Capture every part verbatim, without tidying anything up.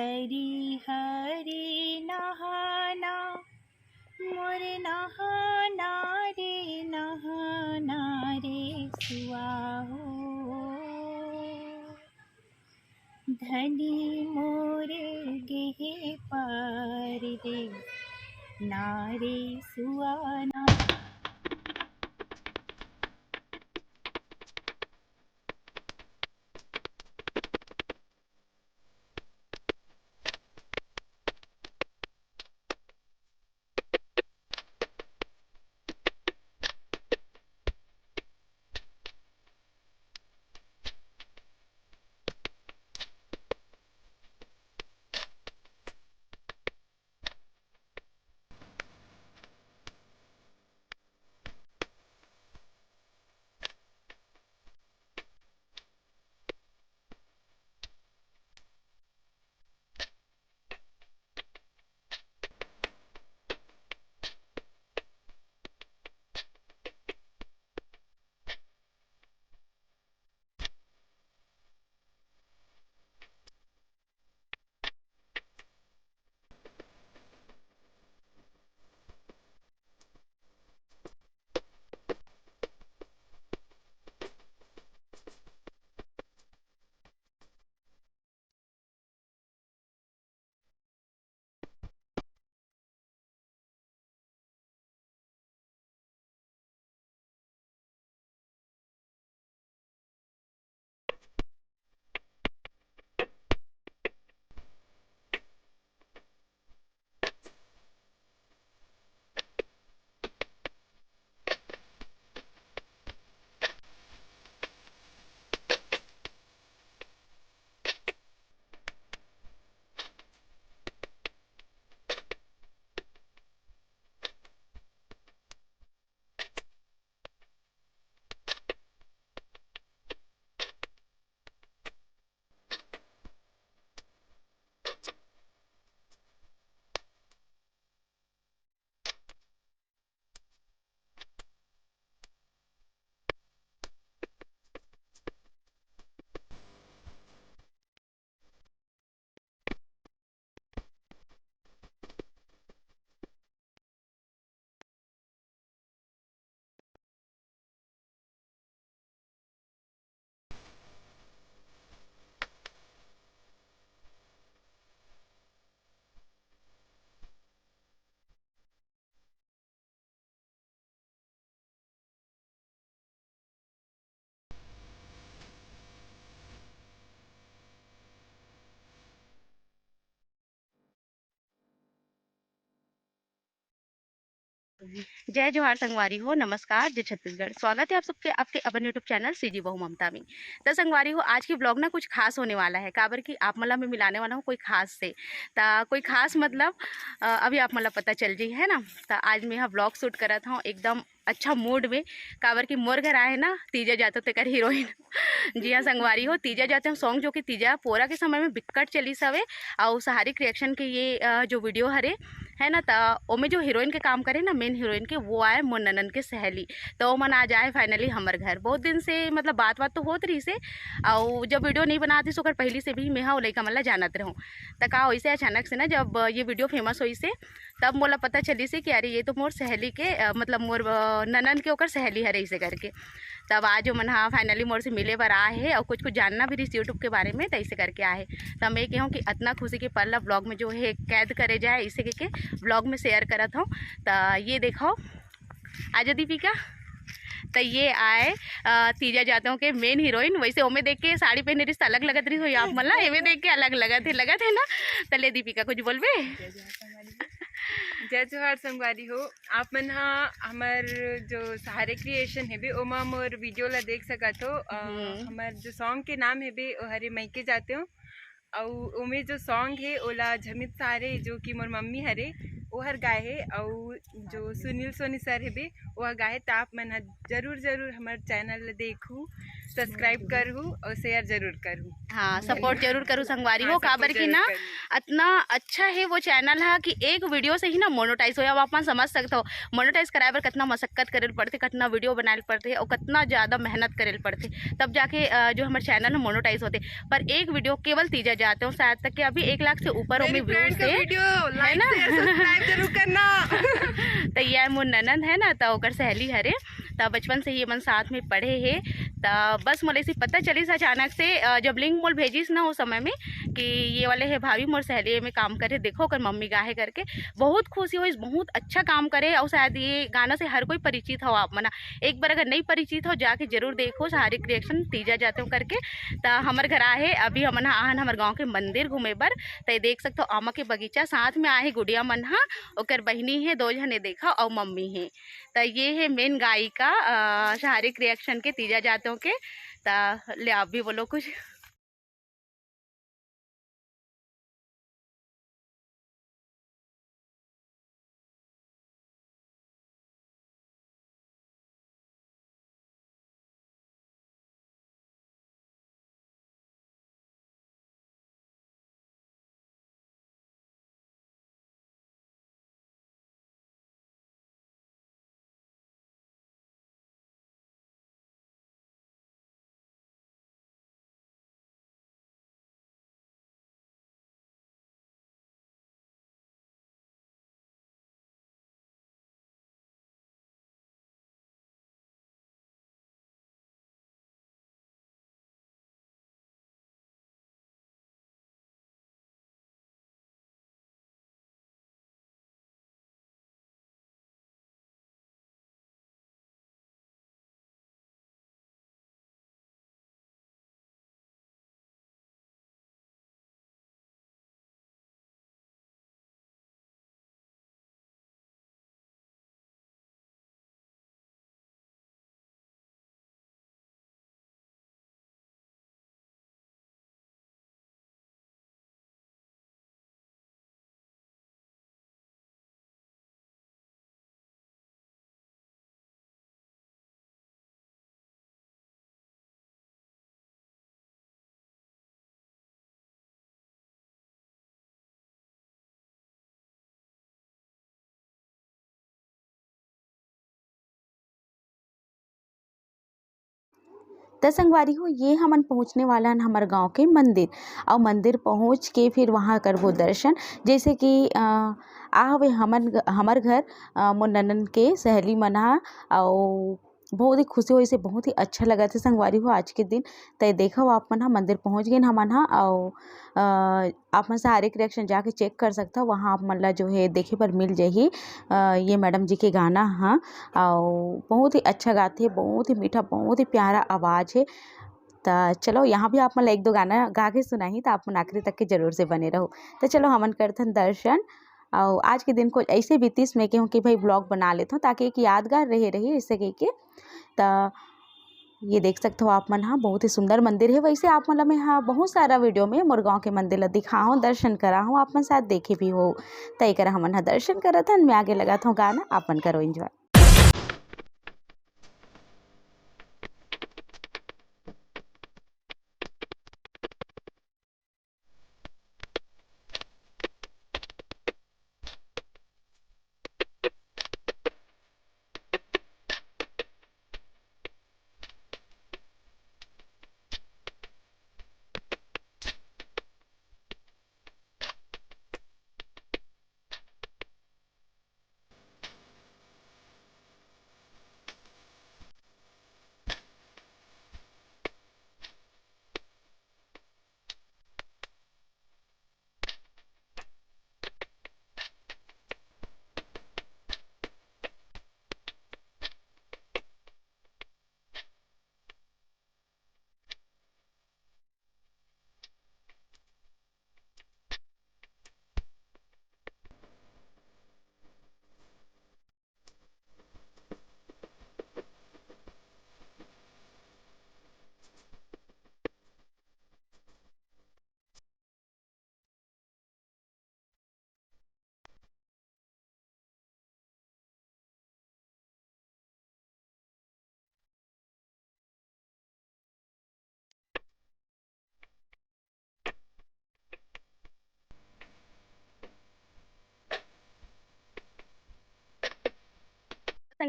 हरी हरी नहाना, मोर नहाना रे, नहाना रे सुआ हो। धनी मोर गेहे पार रे, ना रे सुआ ना। जय जोहार संगवारी हो, नमस्कार, जय छत्तीसगढ़। स्वागत है आप सबके आपके अपन YouTube चैनल सीजी बहू ममता में। त संगवारी हो, आज की ब्लॉग ना कुछ खास होने वाला है, काबर कि आप मन ला मैं मिलाने वाला हूँ कोई खास से। त कोई खास मतलब, अ, अभी आप मन ला पता चल जाही, है ना। त आज मैं ह ब्लॉग शूट करत हूँ एकदम अच्छा मूड में, काबर कि मोर घर आए ना तीजा जातो तेकर हीरोइन। जी हाँ संगवारी हो, तीजा जातो सॉन्ग जो कि तीजा पोरा के समय में बिकट चलिस हवे, अउ सहारी क्रिएशन के ये, अ, जो वीडियो हरे, है ना, त ओमे जो हीरोइन के काम करे ना, मेन हीरोइन के, वो आए मोर ननन के सहेली। त ओमन आज आए फाइनली हमर घर। बहुत दिन से मतलब बात बात तो होत रहिस हे, अउ जब वीडियो नहीं बनात रहिस ओकर पहली से भी मैं हा ओ लइका मन ला जानत रहूँ। त का होइस हे, अचानक से ना जब ये वीडियो फेमस होइस हे, तब मोला पता चलिस हे कि अरे ये तो मोर सहेली के, अ, मतलब मोर, अ, ननन के ओकर सहेली हरे, इसे करके। तब आज ओमन हा फाइनली मोर से मिले बर आए हे अउ कुछ कुछ जानना भी रहिस YouTube के बारे में, त इसे करके आए हे। त मैं कहूँ कि अतना खुशी के पल ला ब्लॉग में जो है कैद करे जाए, इसे के, के ब्लॉग में शेयर करत हूँ। त ये देखो, आजा दीपिका। त ये आए, अ, तीजा जातो के मेन हीरोइन। वैसे ओमे देख के साड़ी पहने रहिस त अलग लगत रहिस होही आप मन ला, एमे देख के अलग लगत हे, लगत हे ना। त ले दीपिका, कुछ बोलबे? जय जोहार संगवारी हो, आप मन हा हमर जो सहारे क्रिएशन हेबे, ओमा मोर वीडियो ला देख सकत हो। अ, हम्म। हमर जो सॉन्ग के नाम हेबे, ओ हरे मइके जातेंव। अउ ओमे जो सॉन्ग हे, ओला झमित सहारे, जो कि मोर मम्मी हरे, ओहर गाए हे, अउ जो सुनील सोनी सर हेबे, ओह गाए हे। त आप मन ह जरूर, जरूर हमर चैनल ल देखहू, सब्सक्राइब करहू अउ शेयर जरूर करहू। हाँ, सपोर्ट जरूर करू संगवारी हो, हाँ, काबर सपोर्ट कि जरूर ना, करू। अतना अच्छा हे वो चैनल ह कि एक वीडियो से ही ना मोनेटाइज होय। अब आप मन समझ सकत हो, मोनेटाइज कराए बर कतना मशक्कत करे ल पड़थे, कतना वीडियो बनाए ल पड़थे अउ कतना ज़्यादा मेहनत करे ल पड़थे, तब जाके, अ, जो हमर चैनल ह मोनेटाइज होथे। पर एक वीडियो केवल तीजा जाते हो, शायद तक कि अभी एक लाख से ऊपर ओमे व्यूज हे, है ना? सब्सक्राइब जरूर करना। त ये मोर ननद है ना, त ओकर सहेली हरे, त बचपन से ही ये मन साथ में पढ़े हे। त बस मोला ऐसे पता चलिस अचानक से, अ, जब लिंक मोल भेजिस ना, उस समय में कि ये वाले हे भाभी, मोर सहेली में काम करे, देखो ओकर मम्मी गा हे करके, बहुत खुशी होइस, बहुत अच्छा काम करे। और शायद ये गाना से हर कोई परिचित हो आप मन ह। एक बार अगर नहीं परिचित हो, जाके जरूर देखो सहारिक रिएक्शन तीजा जाते हो करके। त हमर घर आहे, अभी हमन ह आहन हमर गांव के मंदिर घूमे बर। त ये देख सकते हो, आमा के बगीचा, साथ में आहे गुड़िया मन ह, ओकर बहिनी हे, दो झने देखा, और मम्मी हे। त ये हे मेन गायिका, अ, सहारिक रिएक्शन के तीजा जाते हो के। त ले आप भी बोलो कुछ। त संगवारी हो, ये हमन पहुँचने वाला हन हमर गाँव के मंदिर, अउ मंदिर पहुँच के फिर वहाँ करबो दर्शन। जैसे कि, अ, आ हवे हमन, हमर घर, अ, मोर ननद के सहेली मन ह, अउ बहुत ही खुशी होइस हे, बहुत ही अच्छा लगत हे संगवारी हो आज के दिन। त देखव आप मन ह, मंदिर पहुँच गेन हमन ह, अउ, अ, आप मन सहारिक रिएक्शन जाके चेक कर सकथव, वहाँ आप मन ला जो है देखे बर मिल जाही, अ, ये मैडम जी के गाना ह। अउ बहुत ही अच्छा गाथे, बहुत ही मीठा, बहुत ही प्यारा आवाज़ हे। त चलो, यहाँ भी आप मन ला एक दो गाना गा के सुनाही, त आप मन आखिरी तक के जरूर से बने रहो। त चलो, हमन करथन दर्शन। अउ आज के दिन कुछ ऐसे बीतिस, मैं कहूँ कि भाई, ब्लॉग बना लेथव, ताकि एक यादगार रहे रही, ऐसे कह के। त ये देख सकथव आप मन ह, बहुत ही सुंदर मंदिर हे। वैसे आप मन ला मैं ह बहुत सारा वीडियो में मोर गाँव के मंदिर ला दिखाहूँ, दर्शन कराहूँ, आप मन शायद देखे भी हो। त एकर हमन ह दर्शन करत हन, मैं आगे लगात हूँ गाना, आप मन करो एंजॉय।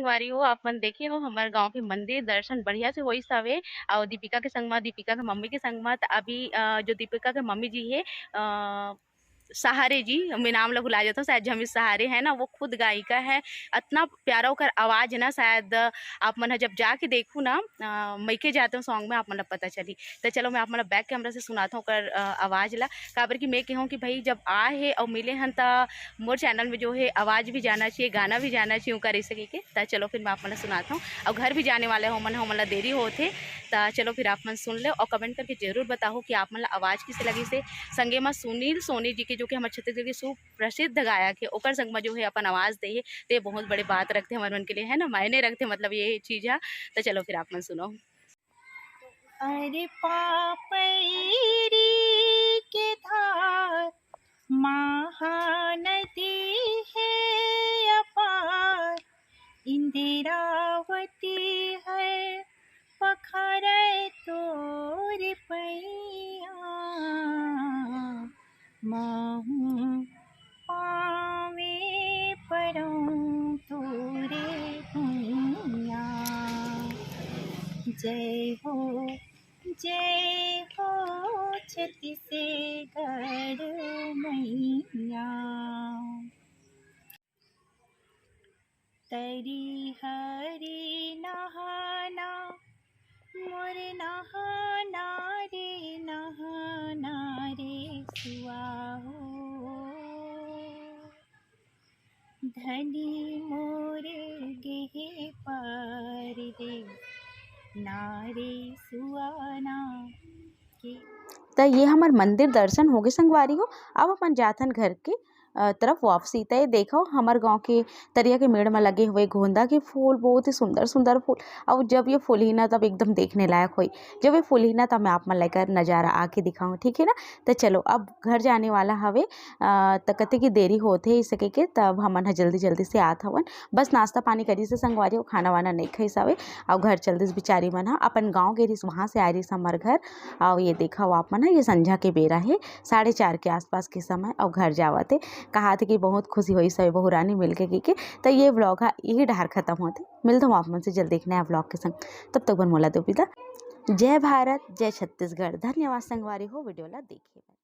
संगवारी हो, आप मन देखे हो, हमर गांव के मंदिर दर्शन बढ़िया से होइस हवे। और दीपिका के संग मा, दीपिका के मम्मी के संग मा, त अभी, अ, जो दीपिका के मम्मी जी हे, अ, सहारे जी, मैं नाम ला भुला जाता हूँ, शायद जमीश सहारे है ना, वो खुद गायिका है। इतना प्यारा ओकर आवाज है ना, शायद आप मन ह जब जाके देखू ना, अ, मइके जाते हो सॉन्ग में, आप मन ला पता चली। तो चलो, मैं आप मन ला बैक कैमरा से सुनाता हूँ ओकर, अ, आवाज ला, काबर कि मैं कहूँ कि भाई, जब आए हे और मिले हन, त मोर चैनल में जो है आवाज भी जाना चाहिए, गाना भी जाना चाहिए ओकर, ऐसे कहिके। त चलो, फिर मैं आप मन ला सुनाता हूँ। और घर भी जाने वाले हो मन, हो मन ला देरी होत हे, त चलो, फिर आप मन सुन ले और कमेंट करके जरूर बताओ कि आप मन ला आवाज किसे लगिस हे। संगे मा सुनील सोनी जी के, जो कि हमर छत्तीसगढ़ के सुप्रसिद्ध गायक हे, ओकर संग मा जो है अपन आवाज दे हे, ते बहुत बड़े बात रखते हमर मन के लिए, है ना, मायने रखते, मतलब, ये चीज है। त चलो, फिर आप मन सुनो। अरे पापैरी के धार, महानदी हे अपार, इंदिरावती हर पखारे तोर पैया। महूँ पावे परौं तोरे भुइयाँ। जय हो, जय हो छत्तीसगढ़ मैया। तरी हरी नहाना, मोर नहाना रे, नहाना रे सुआ हो। धनी मोर गेहे परदेस, ना रे सुआ ना के। त ये हमर मंदिर दर्शन होगे संगवारी हो। अब अपन जाथन घर के, अ, तरफ वापसी। त ये देखो, हमर गांव के तरिया के मेड़ म लगे हुए गोंदा के फूल, बहुत ही सुंदर सुंदर फूल। और जब ये फूलही ना, तब एकदम देखने लायक होई। जब ये फूलही ना, तब मैं आप मन ला एकर नजारा आके दिखाऊँ, ठीक है ना। त चलो, अब घर जाने वाला हवे, अ, त कते की देरी होत हे, इसे कहिके तब हमन ह जल्दी जल्दी से आत हवन। बस नाश्ता पानी करिस हे संगवारी, अउ खाना वाना नइ खाइस हवे। अउ घर चल दिस बिचारी मन ह, अपन गाँव गे रिहिस, वहाँ से आए रिहिस हमर घर। अउ ये देखव आप मन ह, ये संझा के बेरा हे, साढ़े चार के आसपास के समय, अउ घर जावत हे। कहात हे कि बहुत खुशी होइस हवे बहू रानी मिलके कहिके। त ये vlog ह इही डहर खत्म होत हे। मिलत हूँ आप मन से जल्दी एक नया vlog के संग, तब तक बर मोला दो विदा। जय भारत, जय छत्तीसगढ़। धन्यवाद संगवारी हो video ला देखे बर।